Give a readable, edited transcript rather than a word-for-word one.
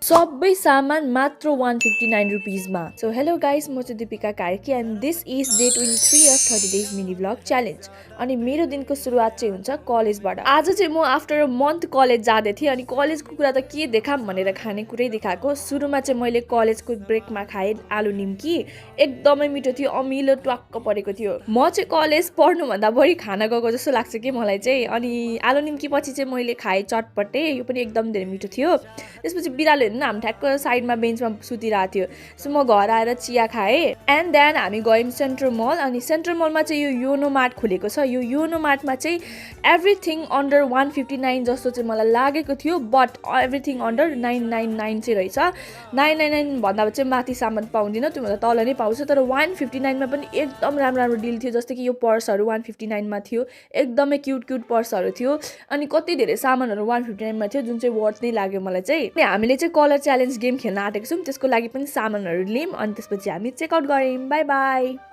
सबै सामान मात्र 159 रुपिजमा। सो हेलो गाइस, म चाहिँ Dipika Karki and this is day 23 of 30 days mini vlog challenge. अनि मेरो दिनको सुरुवात चाहिँ हुन्छ कलेजबाट। आज चाहिँ म आफ्टर अ मन्थ कलेज जाँदै थिएँ अनि कलेजको कुरा त के देखाम भनेर खानेकुरै देखाएको। सुरुमा चाहिँ मैले कलेजको ब्रेकमा खाएँ आलु निम्की, एकदमै मिठो थियो, अमिलो ट्वाक्क परेको थियो। म चाहिँ कलेज पढ्नुभन्दा बढी खाना गएको जस्तो लाग्छ कि मलाई चाहिँ। अनि आलु निम्की पछि चाहिँ मैले खाएँ चटपटे, यो पनि एकदम धेरै मिठो थियो। त्यसपछि बिरालो हेर्नु न, हामी ठ्याक्क साइडमा बेन्चमा सुतिरहेको थियो। सो म घर आएर चिया खाएँ एन्ड देन हामी गयौँ सेन्ट्रल मल। अनि सेन्ट्रल मलमा चाहिँ यो योनो मार्ट खुलेको छ। यो योनो मार्टमा चाहिँ एभ्रिथिङ अन्डर 159 जस्तो चाहिँ मलाई लागेको थियो, बट एभ्रिथिङ अन्डर 999 चाहिँ रहेछ। 999 भन्दा चाहिँ माथि सामान पाउँदिनँ, त्योभन्दा तल नै पाउँछ। तर 159 मा पनि एकदम राम्रो राम्रो डिल थियो। जस्तै कि यो पर्सहरू 159 मा थियो, एकदमै क्युट क्युट पर्सहरू थियो। अनि कति धेरै सामानहरू 159 मा थियो, जुन चाहिँ वर्थ नै लाग्यो मलाई चाहिँ। अनि हामीले चाहिँ कलर च्यालेन्ज गेम खेल्न आँटेको छौँ, त्यसको लागि पनि सामानहरू लियौँ अनि त्यसपछि हामी चेकआउट गऱ्यौँ। By by.